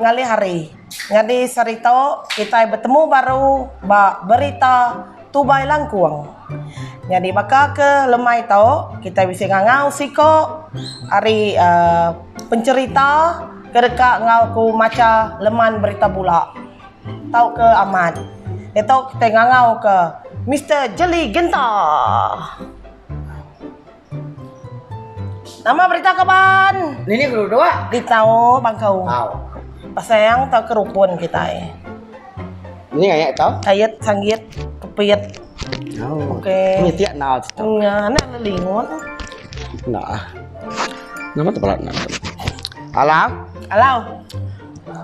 ngalih hari. Nyadi sehari tu kitai betemu baru ba Berita Tubai Langkung. Nyadi baka ke lemai tu kitai bisi ngangau siko ari uhh pencherita ke deka enggau ku macha leman berita bula tauka amat. Ditu kitai ngangau ke Mister Jeli Genta. Nama berita kaban? Nini ke duduk? Ditau bangkau. Au. Pasang tau ke rukun kitai. Ni ayat tau? Ayat sanggit kepit. Oh. Okey. Ni tiak nau tu. Nya anak lelingut. Nah. Nama tu pelat nak. Alam. Alau.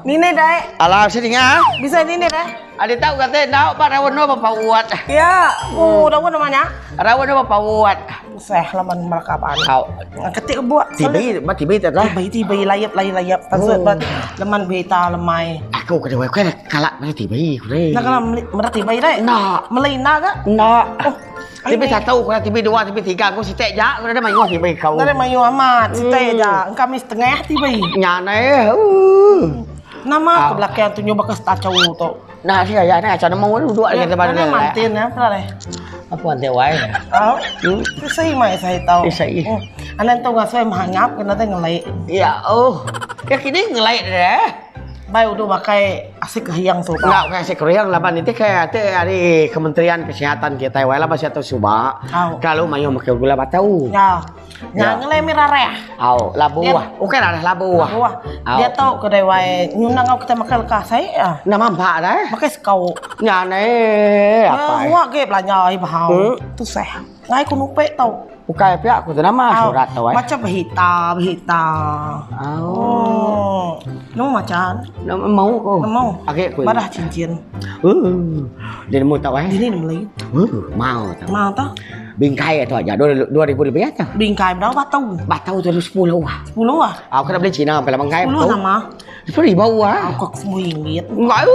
Nini dai. Alam sini nga. Bisa nini dai. Ada tahu kata nau ba rawan no ba pawat. Ya, ku rawan nama nya. Rawan no ba pawat. Seh laman mereka pan. Au. Ketik buat. Tibi, ba tibi tak lah. Tibi tibi layap layap layap. Pasal ba leman berita lemai. Aku kena wai kena kalak mana tibi ku deh. Nak kalak meda tibi deh. Nak. Melai nak ke? Nak. Oh. Tibi satu, kurang tibi dua, tibi tiga, aku sitek ja, aku ada mayuh tibi kau. Ada mayuh amat, sitek ja. Engka mi setengah tibi. Nya neh. Uh. Nama ke belakang tu nyu baka stacau tu. Nah, si ayah ni acara mau duduk lagi tempat ni. Mantin ya, pernah deh. Apa nanti wai? Oh. Hmm. Sei mai saya tahu. Sei. Hmm. Anan tu ngasai mahangap kena teh ngelai. Ya, oh. Ya kini ngelai deh. Bai udu makai asik keriang tu. Enda ukai asik keriang laban iti ke ati ari Kementerian Kesihatan kitai wai laban sia tu suba kelalu mayuh makai gula batu. Ya. Nya ngelai mih rareh. Au labu ah. Ukai rareh labu ah. Labu ah. Diatu kedai wai nyunang enggau kitai makai leka asai ah. Nama empa deh. Makai sekau. Nya neh apai. Nya agi belanja ai bahau. Tusah. Ngai ku nupi tu. Ukai pia ku tu nama surat tu eh. Macha berita, berita. Oh. Nemu macha. Nemu mau ku. Nemu. Agi ku. Madah cincin. Uh. Dia nemu tau eh. Dini nemu lagi. Uh, mau tau. Mau tau. Bingkai tu aja 2000 lebih atau. Bingkai berapa batu? Batu tu 10 ah. 10 ah. Aku kena beli Cina sampai bangkai. 10 nama. 10 ribu ah. Aku 10 ringgit. Enggak.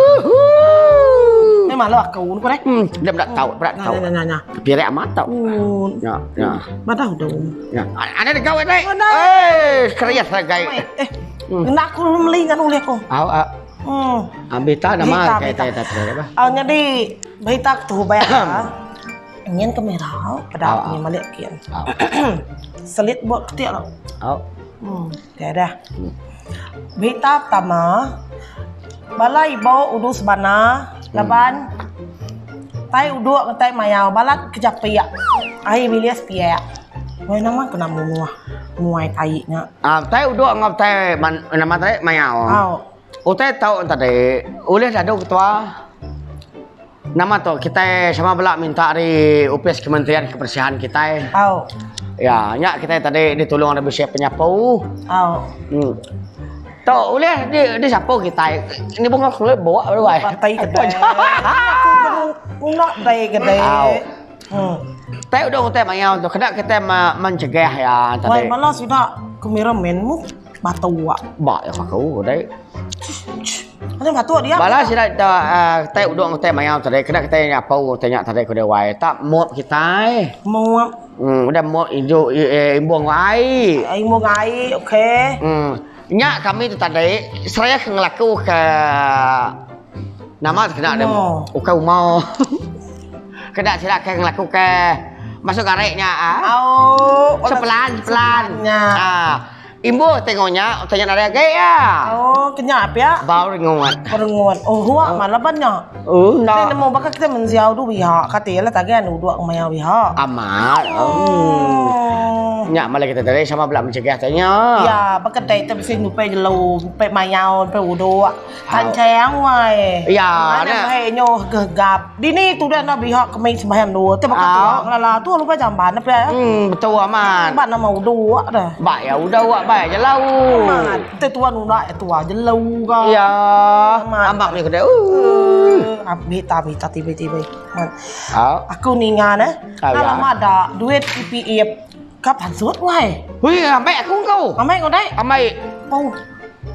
Memang lah aku ni korek. Hmm, dia tak tahu, tak tahu. Nah, nah, nah. Pirek amat tau. Hmm. Ya, ya. Madah udah. Ya. Ada dekat wei. Eh, kerja sebagai. Eh. Nak aku beli kan ulih aku. Au, au. Hmm. Ambil tak nama kayak tak tak apa. Au jadi berita tu bayar. Ingin kamera pada aku malik kian. Selit buat ketiak lah. Au. Hmm, dah. Berita pertama, bala ibo udu sebana laban tai uduk ngetai mayau balat kejapi ai bilik sepiak. Wai nama kena munuh muai tai nya. Ah tai uduk enggau tai nama tadi mayau. Au. Utai tau tadi ulih dadu ketua nama tu kitai sama bela minta ari opis kementerian kebersihan kitai. Au. Ya nya kitai tadi ditulung ari bisi penyapu. Au. Hmm. Tu ulih di di sapu kitai ni bunga kulit buak baru ai. Patai kedai. Aku nak dai kedai. Au. Hmm. Tai udah utai mayau tu kena kitai mencegah ya tadi. Wai malah sudah kameraman mu batu ah. Ba ya aku dai. Macam batu dia. Bala sida ta uh, tai udung utai mayau tadi kena kitai nyapu utai nya tadi ku wai. Tak mop kitai. Mop. Hmm, udah mop ijo eh, imbung ai. Imbung ai, okey. Hmm. Nya kami tu tadi seraya ke ngelaku ke nama kena ada ukai umau. Kena sida ke ngelaku ke masuk garik nya ah. Oh, sepelan sepelan. Nya. Ah. Imbuh tengok nya, tanya nadai agi ya. Oh, kenya pia. Bau rengut. Rengut. Oh, huak oh. mana banyak. Oh, nah. Nemu baka kita menziau tu biha. Kata lah tagian duduk maya biha. Amat. Oh. Nya malah kita tadi sama belak mencegah tanya. Ya, baka tadi kita bisa nyupai jelu, nyupai mayau, nyupai uduk. Tan chayang wai. Ya, nah. Hai nyo gegap. Dini tu dah nak biha kemai sembahyang dua. Tu baka tu lah lah. Tu lupa jamban apa ya. Hmm, betul amat. Ban nama uduk dah. Ba ya udah wak ba jelau. Amat. Tu tuan unak tua jelau ka. Ya. Amat ni kedai. Uh. Berita berita tiba-tiba. Aku ninga neh. Lama dah duit EPF ka pansut wai. Hui, amai aku kau. Amai kau dai. Amai. Oh.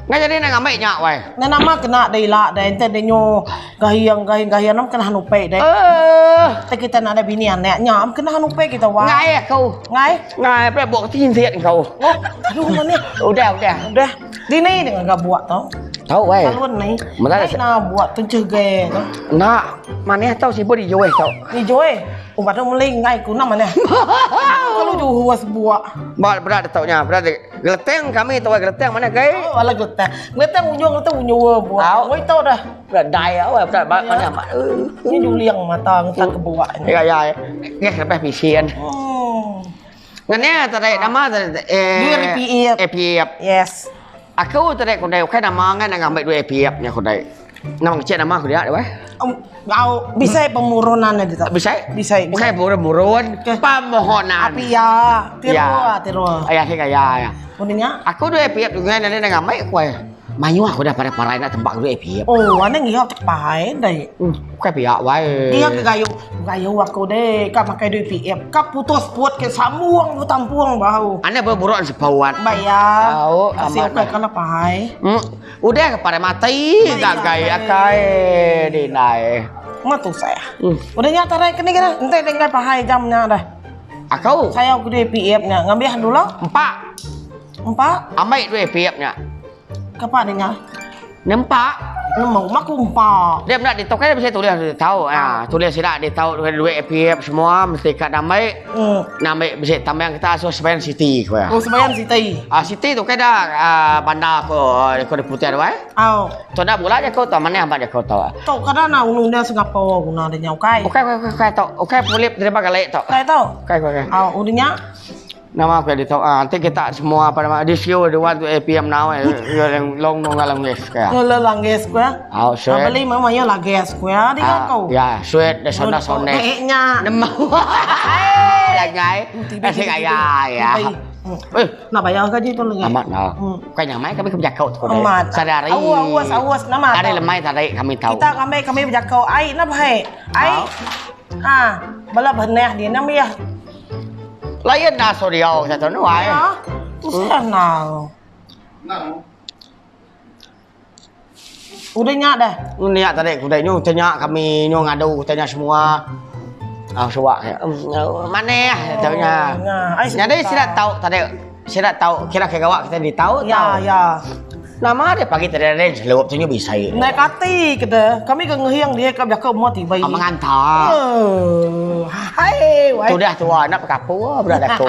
Ngai jadi nak ngambi nya wai. Ngai nama kena deh ila deh enti deh nyu gahing gahing gahing nama kena nupi deh. Eh. Enti kita nadai bini anak nya am kena nupi kita wai. Ngai aku. Ngai. Ngai pia buak ti insit kau. Oh, aduh manih. Udah udah. Udah. Dini deh ngaga buak tu. Tau wai. Salun ni. Mana na buak tunceh ge tu. Nak manih tau sibuk di jual tau. Di jual. Ubat tu meli ngai ku nama manih. Kalau jual sebuah. Ba berat tau nya, berat Geleteng kami tu geleteng mana kai? Oh, ala geleteng. Geleteng ujung geleteng ujung buah. Oi tau dah. Berat dai au berat ba mana mak. Ni juling mata ngetak ke buah. Ya ya. Nge lepas pisian. Hmm. Ngene tadi nama tadi eh Duit APF. APF. Yes. Aku tadi ku dai ukai nama ngan ngambil duit APF nya ku dai. Nama kecil nama aku dia weh. Um, au bisai pemurunan dia tu. Bisai? Bisai. Bukan pemurun, pemohonan. Api ya, tiru Ya. tiru. Ayah sih kaya ya. Kuningnya. Aku duit APF juga nanti nak ngambil aku eh. Mayuh aku dah pada parai nak tembak duit APF. Oh, ana ngiha tepai dai. Bukan pihak wai. Dia ke gayu, gayu aku deh, ka makai duit PF. Ka putus put ke sambung tampung bau. Ana berburuk sepauan. Bayar. Au, Kasih amat ukai kala pahai. Udah ke parai mati gagai akai dinai. Ma tu saya. Udah nya tarai kini kena, ente dengar pahai jam nya dah. Aku. Saya aku duit PF nya, ngambil dulu. Empat. Empat. Ambil duit PF nya. Kapa dengar? Nempak. Nemu mak aku empak. Dia nak ditokai dia bisa tulis dia tahu. Ah, tulis sila dia tahu duit duit APF semua mesti kat namai. Namai bisa tambah kita asuh sembahyang Siti ko ya. Oh sembahyang Siti. Ah Siti tu kai dah ah, bandar ko ko di putih wai. Au. Tu dah bola je kau tahu mana hamba je kau tahu. Tok kada na unu dia Singapura guna dia nyau kai. Okey okey okey tok. Okey boleh terima kali tok. Kai tau. Okey okey. Au udunya Nama aku yang tahu. Ah, nanti kita semua apa nama this you the one to APM now eh, yang long nong ngalang yes kaya. Ngela langges ko ya. Ah, sweet. Beli mama ya lages ko ya di Ah, kau. ya, sweet de sona sone. Nya. Nemu. Langai. Kasih kaya ya. Eh, Nak bayar gaji tu lagi. amat nah. Bukan yang main kami kebijakau tu. Amat. Sadari. Awas awas nama. Ada lemai tarik kami tahu. Kita kami kami berjakau ai nak bahai. Ai. Ah, bala beneh dia nama ya. Lain dah sodio saya tahu nuai. Ya. Tu sana. Udah nyak dah. Ni nak tarik kuda nyu tanya kami nyu ngadu tanya semua. Ah suak ya. Mana ya tanya. Nah, Jadi saya tahu tadi saya tahu kira kira gawak kita di tahu Ya ya. Nama dia pagi tadi ada selup tu nyu bisa. Naik hati kita. Kami ke ngehiang dia ke belakang muat tiba. Ah mengantar. Oh, hai, wai. Tu dah tua nak berkapu berada aku.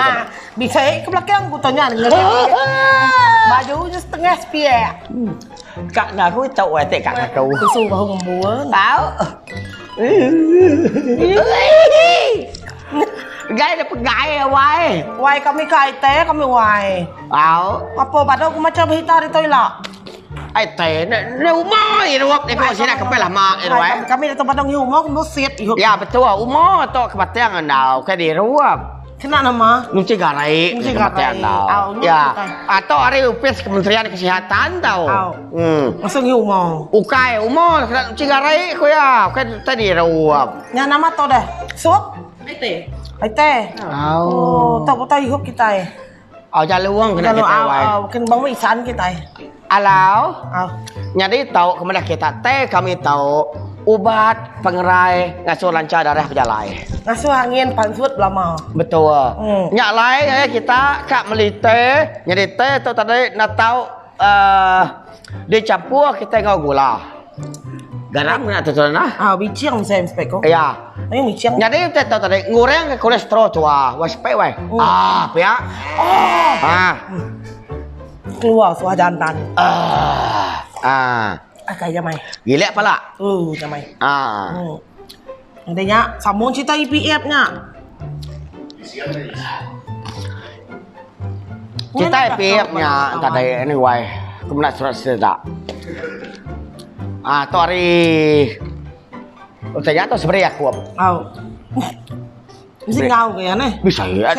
Bisa ke belakang aku tanya dengan Baju je setengah sepiak. Kak nak aku tahu eh kak aku. Susu bahu membuang. Tahu. Gai dia pegai wai. Wai kami ke IT kami wai. Tahu. Apa pada aku macam berita di toilet. Ai teh ne ne umur ni ruap ni kau sini kepel lama ni wai. Kami datang pada rumah aku set. Ya betul umur tu kematian ndau ke di ruap. Kena nama? Nuci garai. Nuci garai. Tau. Ya. Atau hari upis Kementerian Kesihatan tau. Hmm. Masuk ni umur. Ukai umur kena nuci garai ko ya. Ukai tadi ruap. Nya nama tu dah. Sup? Ai teh. Ai teh. Oh, tak tahu hidup kita eh. Oh, jaluang kena kita wai. Kena bang isan kita eh. Alau. Jadi tahu kepada kita teh kami tahu ubat pengerai ngasuh lancar darah berjalai. Ngasuh angin pansut lama. Betul. Nyak lain ya kita kak meli teh, jadi teh tu tadi nak tahu dicampur kita dengan gula. Garam kena tu nah. Ah, bicing saya spek ko. Ya. Ayo bicing. Jadi kita tahu tadi ngurang ke kolesterol tu ah, was spek wai. Ah, pia. Oh. Ah. Keluar suara jantan. Ah. Ah. Akai jamai. Gila pala. Jamai. Ah. Nanti nya sambung cerita EPF nya. Cerita EPF nya tak ada anyway. Aku nak surat cerita. Ah, tu hari Tanya tu sebenarnya aku. Au. Mesti ngau ke ya ni? Bisa ya.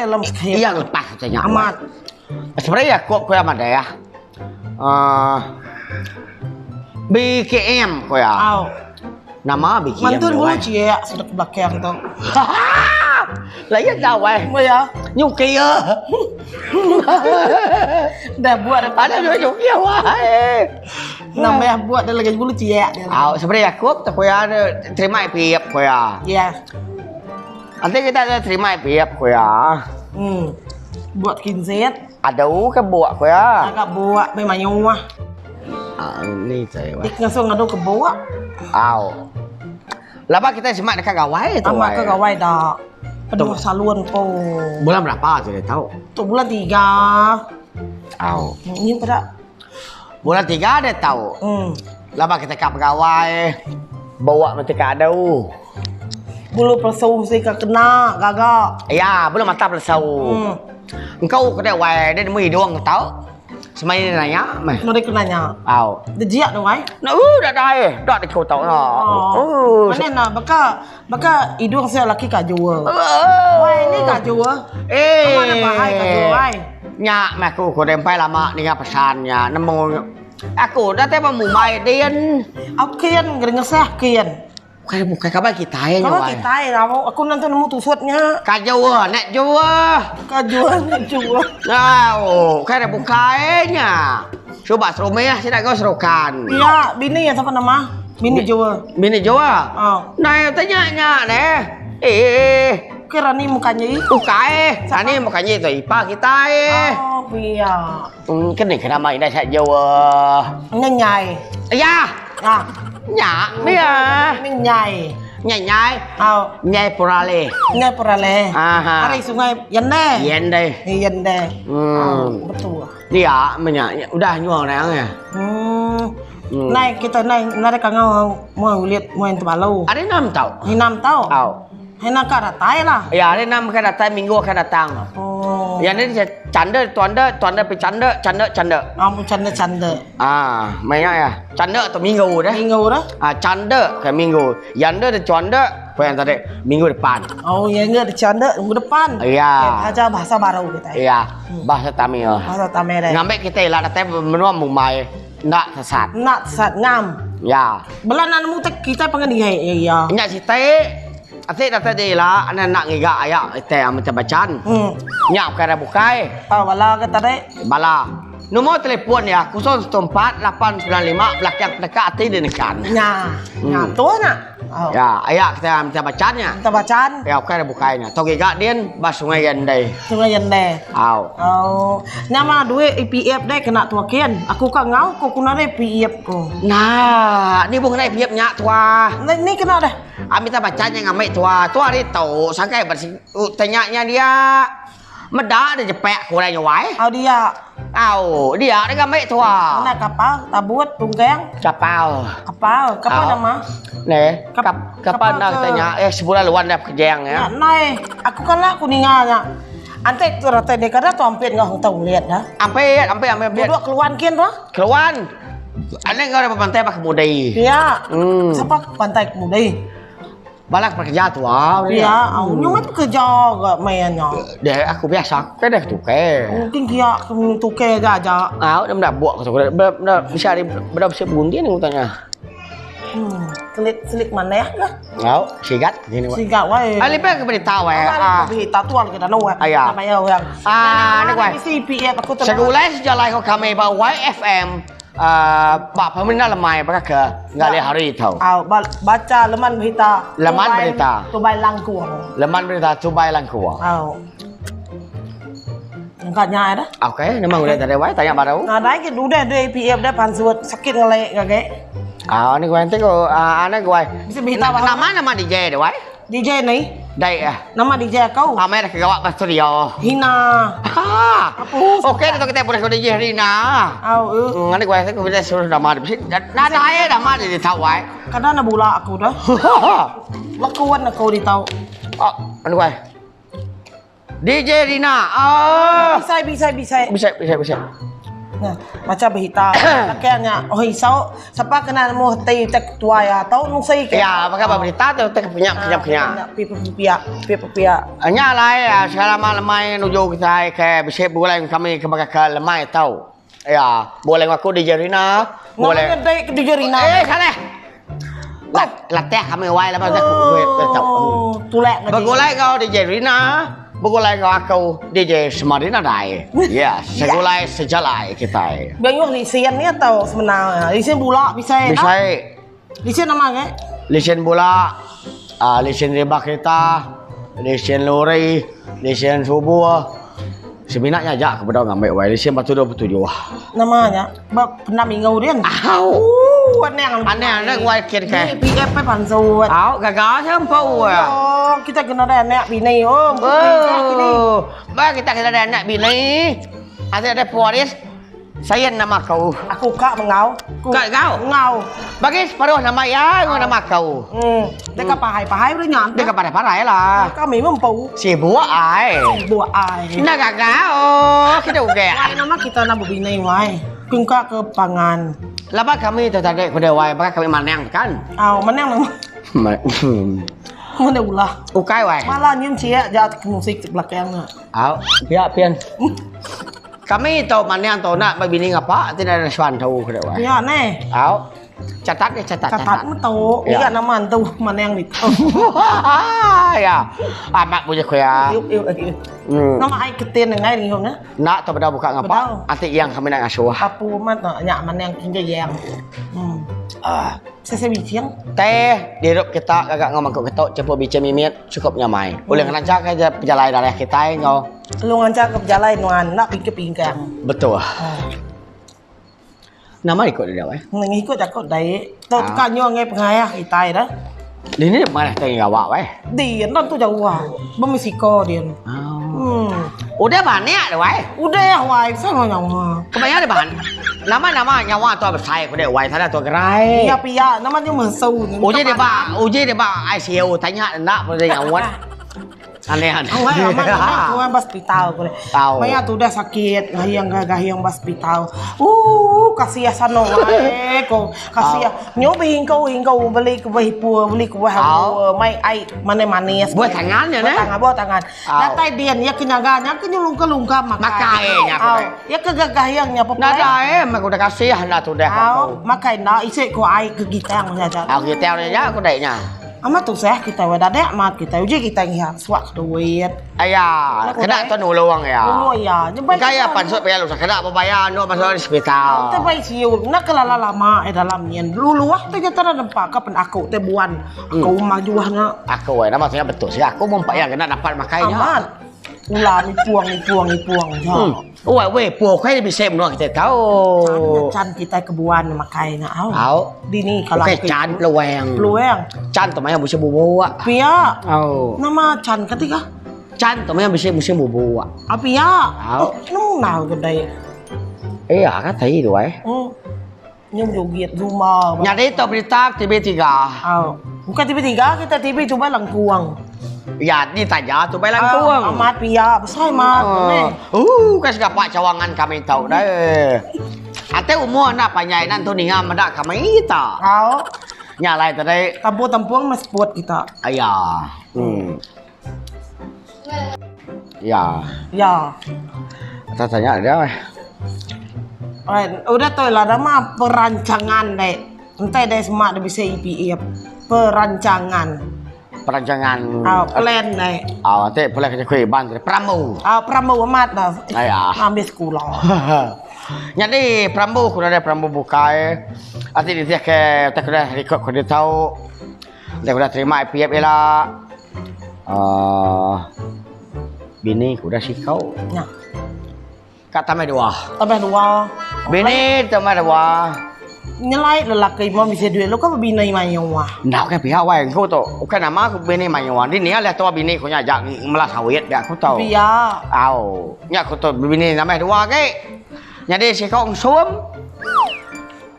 Iya lepas tanya. Amat. Sebenarnya aku aku amat dah ya. BKM ko ya. Au. Nama BKM. Mantun guru cie sudah ke belakang tu. Layan tau eh. Ya. Nyuki ya. Dah buat dah. Ada juga nyuki wai. Nambah buat dah lagi bulu ciak dia. Au, sebenarnya Yakub tak koya terima EPF koya. Ya. Nanti kita ada terima EPF koya. Hmm. Buat kinzet. Ada ke buat koya. Agak buat memang nyuah. Ah, ni saya. Dik ngasuh ngadu ke buat. Au. Laba kita semak dekat gawai tu. Amat ke gawai dah. Penuh salun po. Bulan berapa tu dia tahu? Tu bulan 3. Au. Ni pada. Bulan 3 dia tahu. Laba kita kat pegawai. Bawa mati kat adu. Bulu pelesau mesti ke kena gagak. Ya, belum mata pelesau. Engkau kena wai dia nemu hidung tahu. Semai dia nanya meh. Mari kena nanya. Au. Dia jiak tu wai. Nah, dah dah eh. Dah dia kau tahu nah. Oh. Mana nak baka baka hidung saya laki kat jua. Oh. Wai ni kat jua. Eh. Mana bahai kat jua wai. Nya meh aku ko dempai lama ninga pesannya nemu aku dah teh Mumbai din. Aku kian ngeresah kian. Bukan, bukan kabar kita ya, Kabar Wai. kita ya, aku, aku nanti nemu tusutnya. Kajua, nak jua. Kajua, nak jua. Oh, kan ada bukainya. Cuba seru meh, saya nak kau serukan. Iya, bini ya siapa nama? Bini jua. Bini jua. Oh. Nah, tanya nya neh. Eh. Kira ni mukanya i. Bukai. Tani mukanya itu ipa kita eh. Oh, iya. Kan ni kena main dah saya jua. Nyai. Ya. Ah. Nya, ni ya. Ni nyai. Nyai nyai. Oh. Nyai purale. Nyai purale. Aha. Hari sungai Yende. Yende. Yende. Betul. Dia banyak udah nyuang orang ya. Naik kita naik naik kangau mau lihat mau yang terbalu. Ada 6 tau. 6 tau. Tau. Henang kat datai lah. Ya, ada 6 akan datang minggu akan datang. Oh. Yang ni dia canda tuan dia, tuan dia pergi canda, canda, canda. Ah, canda, canda. Ah, banyak ya. Canda tu minggu dah. Minggu dah. Ah, canda ke minggu. Yang dia dia canda, apa yang tadi minggu depan. Oh, yang dia canda minggu depan. Ya. Okay, ajar bahasa baru kita. Ya, bahasa Tamil. Bahasa Tamil dah. Ngambil kita lah datang menua Mumbai. Nak sesat. Nak sesat ngam. Ya. Belan nemu kita pengen dia ya ya. Ingat cerita Asyik dah tadi lah, anak nak ngigak ayak teh macam bacan. Nyak perkara bukai. Ah, bala ke tadi? Bala. Nombor telefon ya, 014 895 belakang dekat hati dia nekan. Nya. Nya tu nak. Oh. Ya, ayak kita macam bacannya. Macam bacan. Ya, perkara bukainya. Tau gigak dia, bas Sungai Yendai. Sungai Yendai. Au. Oh. Nama duit EPF deh kena tuakin. Aku kan ngau, aku kena deh EPF ku. Nah, ni bukan EPF nyak tua. Ni, ni kena dah. Ambil tak bacanya ngambil tua. Tua ni tahu sangkai bersih. Tanyanya dia. Medak dia jepek kurang nyawai. Au dia. Au, dia dia ngambil tua. Nak kapal, tabut, tunggang. Kapal. Kapal, kapal Au. nama? Neh, kapal nak tanya. Sebulan luan dah kerjang ya. Nak naik. Aku kan lah kuninganya. Ante tu rata dia kada tu ampit ngah tahu lihat dah. Ampit, ampit, ampit, ampit. Duduk keluan kian tu. Keluan. Ane kau ada pantai pak kemudai. Ya. Siapa pantai kemudai? Balak bekerja tu ah. Ya, aku nyumat kerja ke mainnya. Dia aku biasa, aku kan dah tukai. Mungkin kia aku tukai ke aja. Ah, dah dah buat aku tu. Dah dah bisa di dah bisa bergunting ni aku tanya. Selit selit mana ya? Au, sigat gini wah. Sigat wah. Ali pe ke berita wah. Ah, berita tu al kita tahu. Ayah. Namanya orang. Ah, ni wah. CPF aku tu. Segulai sejalai kau kami ba YFM. Pak pemerintah lemai apakah ke ngali hari itu? Ah, baca leman berita. Leman berita. Tubai langkuang. Leman berita tubai langkuang. Au. Engkau nya dah. Okey, memang udah tadi wai tanya baru. Nah, dah ke udah deh PF dah pansut sakit ngelek kake. Ah, ni gua nanti ko, ah, ni gua. Bisa berita apa? Nama nama DJ deh wai. DJ ni? Dai ah. Nama DJ kau? Ah, mai dah kegawat pas studio. Hina. Ah. Apa? Okey, tu kita boleh DJ Rina. Au. Nanti gua aku boleh suruh nama dia. Nah, dah ya nama dia tahu wai. Kadang nak bola aku dah. Lakuan aku dia tahu. Oh, anu gua. DJ Rina. Ah. Bisa, bisa, bisa. Bisa, bisa, bisa. Nah, macam berita. Akhirnya, oh isau, siapa kena mu hati tek tua ya, tahu nu sei ke? Ya, pakai apa berita tu tek punya, punya, punya. Pi pi pia, pi pi pia. Nya lah ya, sekarang malam main nuju kita ke bisa boleh kami ke ke lemai tahu. Ya, boleh aku DJ Rina, boleh. Namanya DJ Rina. Eh, salah. Latih kami wai laban udah Oh, tulak ngaji. Begulai enggau DJ Rina, begulai enggau aku DJ Semadi Nadai. Ya, segulai sejalai kitai. Bengok lisen ni atau sebenar. Lisen bula bisai. Bisai. Lisen nama ke? Lisen bula, uh, lisen riba kereta, lisen lori, lisen subuh. Semina nya aja ke bedau ngambi wai lisen batu 27. Nama nya? Ba pernah minggu din. Au. Ooh, anang. Anang anang wai kin ke. Ni PF pe pansut. Au, gaga sempu. Oh, kita kena ada anak bini oh. Oh. Ba kita kena ada anak bini. Ada ada pewaris. Saya nama kau. Aku kak mengau. Kak kau? Ngau. Bagi separuh nama ya, ngau nama kau. Hmm. Deka pahai-pahai udah nyan. Deka parai-parai lah. Kami mempu. Si buah ai. Buah ai. Nak gaga oh, kita uge. Wai nama kita nak bebini wai. Kungka ke pangan. Lapa kami tu tadi kuda wai, baka kami manang kan? Aw, manang nama. Mana ulah. Ukai wai. Malah nyium cia jat musik belakang. Aw, pia pian. Kami tu manang tu nak bebini ngapa ti nadai suan tu ku dek wai. Nya neh. Au. Catat deh catat. Catat metu. Ya. Ngiga nama antu manang ditu. Ya. Amat punya ku ya. Iup iup lagi. Hmm. Nama ai ketin ngai ngiup ne. Nak tu bedau buka ngapa. Bedau. Ati yang kami nak ngasuh. Apu amat no nya manang kinja yang. Hmm. Ah. Sese bicing. Teh dirup kita gaga ngau mangkuk ketok campur bicing mimit cukup nyamai. Ulih ngelancar ke pejalai darah kitai enggau Lalu ngancar ke pejalai nuan enda pingkang-pingkang. Betul. Nama ikut dia eh? Ngikut jaku dai. Tu ah. ka nyu ngai pengayah kitai dah. Dini dia pengayah kitai ngawak weh. Di enda tu jauh. Bemisiko dia. Oh. Hmm. Udah banyak dah wai. Udah wai, sama nyawa. Kemaya dia bahan. Nama-nama nyawa tu besai ku dek wai sada tu gerai. Pia pia nama dia mesu. Uji dia ba, uji dia ba ICU tanya ndak pun dia nyawa. Aneh aneh. Awai amat amat aku ba hospital ku deh. Tau. Maya tu udah sakit gayang gayang ba hospital. Ooh kasih sano ai ko kasih. Nyu bihingkau hingkau beli ke buah hipur beli ke buah anggur mai ai manis manis. Buah tangan nya neh. Buah tangan buah tangan. Datai dian iya ke nyaga nya ke nyelungka lungka makai. Makai nya ku deh. Iya ke gagayang nya peplai. Nadai meh ku deh kasih enda tudah ku. Au makai enda isi ku ai ke gitang nya aja. Au gitang nya ku deh nya. Amat tusah kitai weh dadak amat kitai uji kitai ngiha suak ke duit. Aya, kena tu nulung iya. Nulung iya. Nyebai Engka iya pansut pia lusah kena bebayar anu pasal di sepital. Tei bai siu enda kelala lama iya dalam nyin. Luluh te nyata enda nempa ka pen aku te buan. Aku majuh nya. Aku weh nama sida betul sida aku mung empa iya kena dapat makai nya. Amat. Ular nipung nipung nipung ja. Weh weh puh kai bisi menua kitai tau. Chan nya chan kitai ke buan makai nya au. Au. Dini kala Ukai chan peluang. Peluang. Chan tu maya musim bubuk. Pia. Au. Nama chan kati kah? Chan tu maya bisi musim bubuk. Au pia. Au. Nemu nau ke dai. Iya kati tu eh. Hmm. Nyau joget zumba. Nyadi tu berita TV3. Au. Bukan TV3 kita TV tubai langkuang. Ya ditaja tubai langkuang. Au, amat pia besai amat. Oh. Uh, kan segapa cawangan kami tau deh. Ate umur enda panjai nan tu ninga meda kami ta. Au. Nya alai tadi. Tampung-tampung meh sport kita. Aya. Hmm. Ya. Ya. Tak tanya dia. Alright, udah tu lah nama perancangan dek. Entai dek semak dia bisa EPF. Perancangan. Perancangan. Oh, plan dek. Oh, nanti boleh kerja kuih ban Perambu. Oh, perambu amat dah. Ya. Ambil sekolah. Jadi perambu ku ada perambu bukai. Ati dia ke tak kena record ku dia tahu. Dia udah terima IPF ila. Uh, bini ku udah sikau. Ya. Kat tambah dua. Tambah dua. Bini tambah dua. Nyelai lelaki mau bisa duit lu kan bini mayu ah. Nah, kan pihak wai aku tu. Bukan nama aku bini mayu ah. Dini lah tua bini ku nya ajak melas sawit dia aku tahu. Pihak. Au. Nya aku tu bini tambah dua ke. Jadi sikau sum.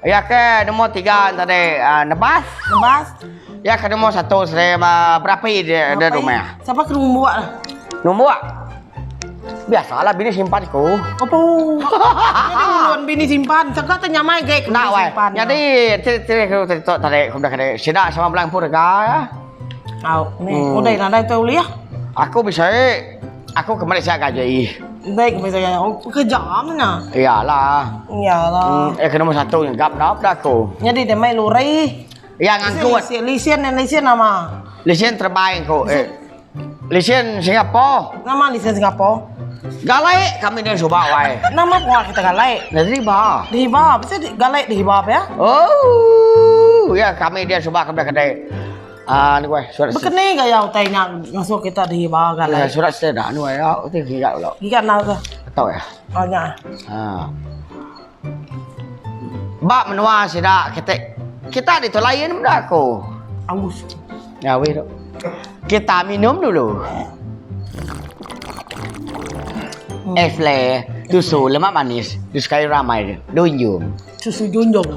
Ya ke nombor tiga tadi uh, nebas. Nebas. Ya ke nombor satu saya uh, berapi di, di rumah. Siapa ke nombor lah? Nombor. Biasalah bini simpan ku. Apa? Jadi ulun bini simpan. Cakap tu nyamai ge Nak wai. Jadi tiri ku tadi tadi ku dah kena sida sama belang pun rega ya. Au, ni hmm. udah nadai tu uliah. Aku bisa Aku ke Malaysia gaji. Baik ke Malaysia. Oh, kerja mana? Iyalah. Iyalah. Hmm, eh ke nombor satu gap dah dah aku. Jadi dia mai lori. Iya ngangkut. Lisen lisen lisen nama? Lisen terebai ku. Eh. Lisen Singapore. Nama lisen Singapore? Galai kami din suba wai. Nama pengawa kita galai? Deriba. Deriba. Pasal galai deriba pia? Oh, ya kami dia suba kami kedai. Ah, ni wai surat. Bekeni gaya utai nya ngasuh kita deriba galai. Ya, surat seda ni wai. Ya, utai giga dulu. Giga nau ke? Tahu ya. Oh nya. Ha. Ba menua sida kita kita ditu lain meda aku. Aus. Ya weh tu. Kita minum dulu. Hmm. Es le susu lemak manis disukai ramai dunjung. Susu junjung.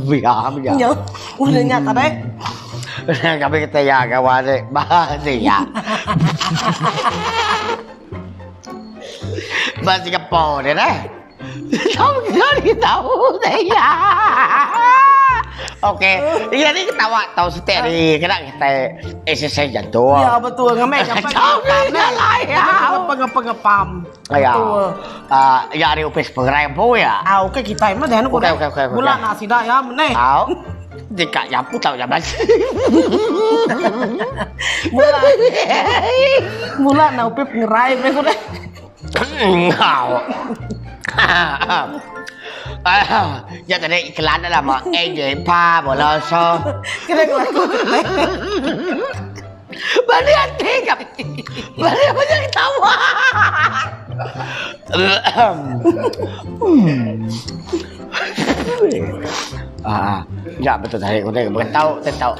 Ya, ya. Ya. Udah nya tadi. Kami kita ya kawan bahasa ya. Ba Singapore dia dah. Tahu kita ni tahu saya. Okey, dia ni ketawa tahu setiap ni kena kita exercise jantung. Ya betul ngamai apa. Tahu ni lah ya. Apa ngapa ngepam. Ya. Ah, ya ari upis pengerai empu ya. Ah, okey kita mah dah Okey okey okey. Bulan nak sida ya meneh. Au. Dekat yapu tau jabat. Mula. Mula nak upis pengerai meh ku deh. Engkau. Ya tadi iklan dah lama. Eh je pa bola so. Kena lagu. Balik hati kap. Balik banyak ketawa. Ah, ya betul tadi aku tengok bukan tahu, tak tahu.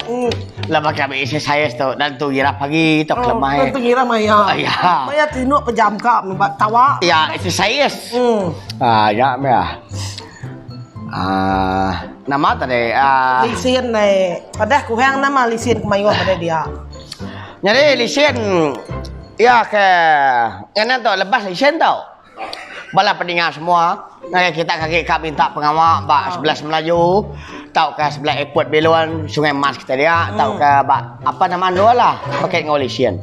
Lama kami exercise tu dan tu gira pagi tu kelemai. Tentu ngira maya. Ya. Maya tinuk pejam ka tawa. Ya, exercise. Ah, ya meh. Ah, nama tadi ah Lisin ni. Padah kurang nama lisin kemayuh pada dia. Jadi lisin ya ke ngena tu lebas lisin tau. Bala pendengar semua, ngagai kita kaki ka minta pengawa ba sebelah Melayu, tau ke sebelah airport Belon, Sungai Mas kita dia, tau ke ba apa nama dua lah, pakai ngau lisin.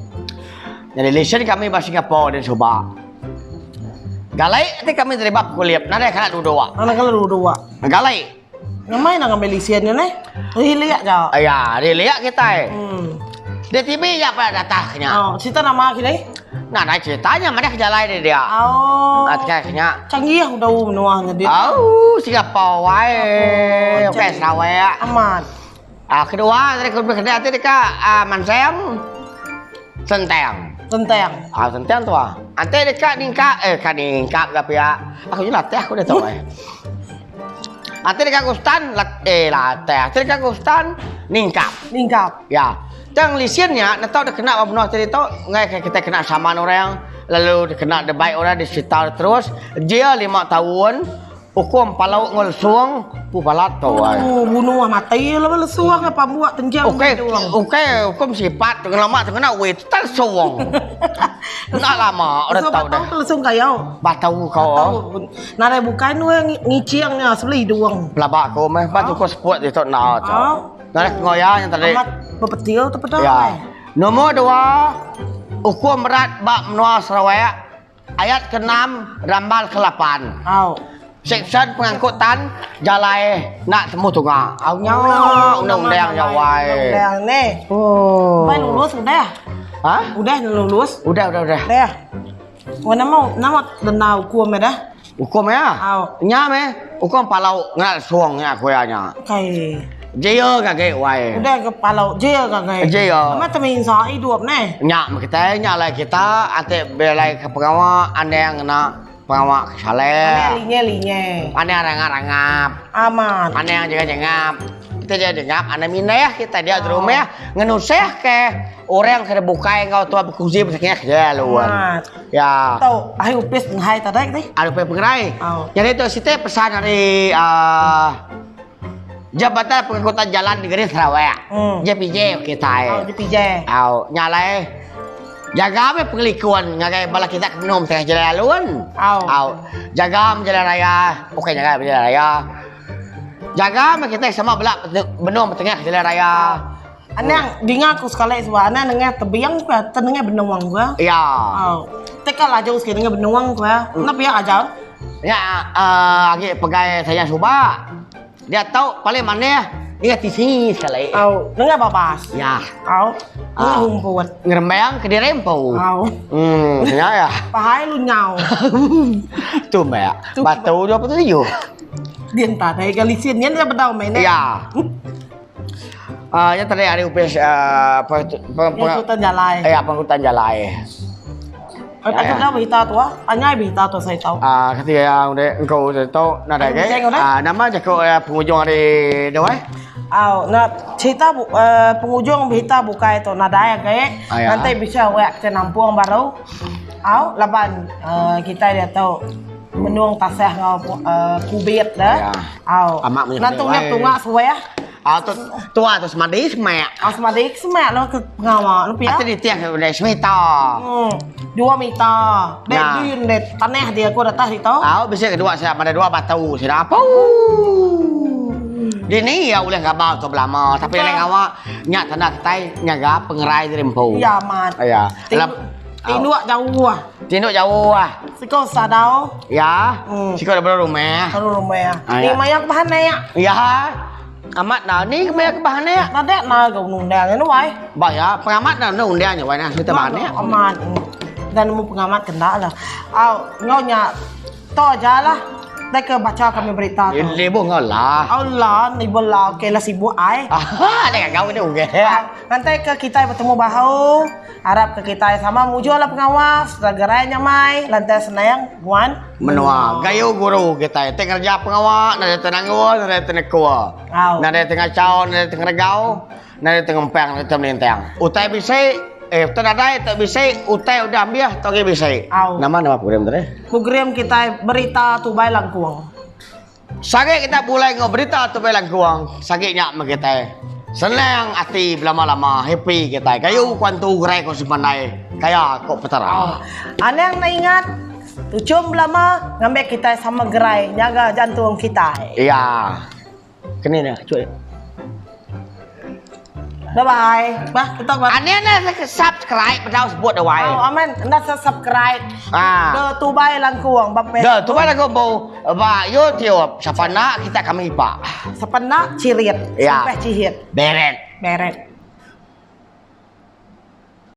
Jadi lisin kami ba Singapore dan Subang. Galai ti kami terima kuliap, nadai kena duduk. Mana kalau duduk? Galai. Ngamai nak ngambil lisin ni ne? Relax ja. Ya, relax kita. Dia TV ya pada datang kenya. Oh, cerita nama kita? Nah, nak ceritanya mana kerja lain dia. Oh. Ah, tekan kenya. Canggih udah menua dia. Oh, Singapore wae. Okey, Sarawak. Aman. Ah, kedua tadi aku bekerja tadi dekat ah, Manseng. Senteng. Senteng. Ah, senteng tu ah. Nanti dekat ningkap eh kat ningkap ke pihak. Aku je latih aku dah tahu eh. Nanti dekat Gustan eh latih. Nanti dekat Gustan ningkap. Ningkap. Ya. Tang lisennya nak tahu dia kena apa benar tadi tu, ngai kita kena saman orang, lalu dia kena debai orang di sekitar terus. Dia 5 tahun hukum palau ngol suang pu balat tu. Oh, bunuh mati lah lesuang apa buat tenjang. Okey, okey, hukum sifat tengah lama tengah nak wait tak suang. Nak lama orang tahu dah. Batau lesung kayau. Batau kau. Narai bukan nu ngiciang ni sebeli duang. Pelabak aku meh, batu kau sport dia tak nak. Narai ngoya yang tadi. Amat berpetil tu pedah. Ya. Nombor 2, hukum berat bab menua Sarawak ayat ke-6 rambal ke-8. Au. Seksyen pengangkutan jalai nak temu tunga. Au nya undang-undang jawai. Undang ni. Oh. Bai lulus udah. Ha? Udah lulus. Udah udah udah. Dah. Oh nama nama denda hukum dah. Hukum ya? Au. Nya meh, hukum palau ngal suang nya aku ya nya. Kai. Jaya kagai wai. Udah ke palau jaya kagai. Jaya. Amat temin sa hidup ne. Nya kita nya lai kita ate belai ke pengawa ande yang kena pengawa ke saleh. Ane linye linye. Ane rangap-rangap. Aman. Ane yang jaga jengap. Kita jaga jengap, ane mineh kita dia di rumah ngenuseh ke orang ke bukai kau tua berkunci berseknya kerja luan. Ya. Tau, ayo upis penghai tadi ni. Ayo upis pengerai. Jadi itu site pesan dari Jabatan Pengangkutan Jalan Negeri Sarawak. JPJ kita. Oh, JPJ. Au, nyalai. Jaga me pengelikuan ngagai bala kita ke minum tengah jalan alun. Au. Au. Jaga jalan raya. Okey, jaga jalan raya. Jaga me kita sama belak benum tengah jalan raya. Anang dengar aku sekali sebab anang dengar tebiang ke tenengah benuang ke. Ya. Au. Teka lah jauh sikit dengar benuang ke. Kenapa ya ajar? Ya, agi pegai saya subak. Dia tahu paling mana. Nengah tisi sekali. Au, nengah babas. Ya. Au, nengah rumput. Ngerembang ke diri empu. Au. Hmm, nya ya. Pahai lunyau. Tu meh. Batu 27. Din tadai ga lisin nyen ga bedau meh ne. Ya. Ah, nya tadi ari upis ah, pengangkutan jalai. Ya, pengangkutan jalai. Aku dah berita tu ah. Anyai berita tu saya tahu. Ah, kati ya udah engkau saya tahu nadai ke. Ah, nama jaku eh, pengujung hari tu eh? Au, na cerita bu, uh, pengujung berita bukai tu nadai ke. Ah, ya. Nanti bisa awak kita nampung baru. Au, laban uh, kita dia tahu Menung tasah enggau kubit deh. Au. Nantung nya tunga suah. Au tu tua tu semadi semak. Au semadi semak lo ke pengawa lo pia. Ati ditih ke udah semita. Hmm. Dua mita. Dek dun dek tanah dia aku datah ditu. Au bisi kedua sia mada dua batu sida. Apu. Dini ya ulih ngabau tu belama tapi lain ngawa nya tanda kitai nyaga pengerai diri empu. Ya amat. Ya. Tinduk jauh. Tinduk jauh. Siko sadau. Ya. Hmm. Siko dah baru rumah. Baru rumah. Ah, ni ya. maya ke bahan ya. Ya. Amat dah ni ke maya ke bahan ya. Nadek na ga undang ni wai. Ba ya, pengamat dah nu undang nya wai nah cerita bahan ya. Amat. Dan nemu pengamat kena lah. Au, ngau nya to aja lah. Dai ke baca kami berita tu. Lebuh ngau lah. Allah, ni bola okey lah sibuk ai. Ah, dek kau ni okey. Nanti ke kita bertemu bahu. Arap ke kitai sama mujur lah pengawa sereta gerai nyamai lantai senayang nguan Menua. Gayu guru kitai ti ngereja pengawa nadai tenanggul nadai tenekul. Nadai tengachau nadai tengeregau nadai tengempang nadai temelintang. Utai bisi eh utai nadai tu bisi utai udah ambih tu agi bisi. Nama nama program tu deh? Program kitai berita tubai langkung. Sagi kita bulai enggau berita tubai langkung sagi nya meh kitai senang ati belama-lama happy kitai kayu ku antu gerai ku sempandai kaya ku petara. Anang enda ingat tuchum belama ngambi kitai sama gerai nyaga jantung kitai. Iya. Keni ne cuk. Bye bye. Bah, kita bah. Ani anda subscribe bedau sebut dah wai. Oh, aman. Enda subscribe. Ah. The Tubai Langkuang ba The Tubai Langkuang bau ba YouTube. Siapa nak kita kami pak. Siapa nak cirit. Ya. Sampai cihit. Beret. Beret.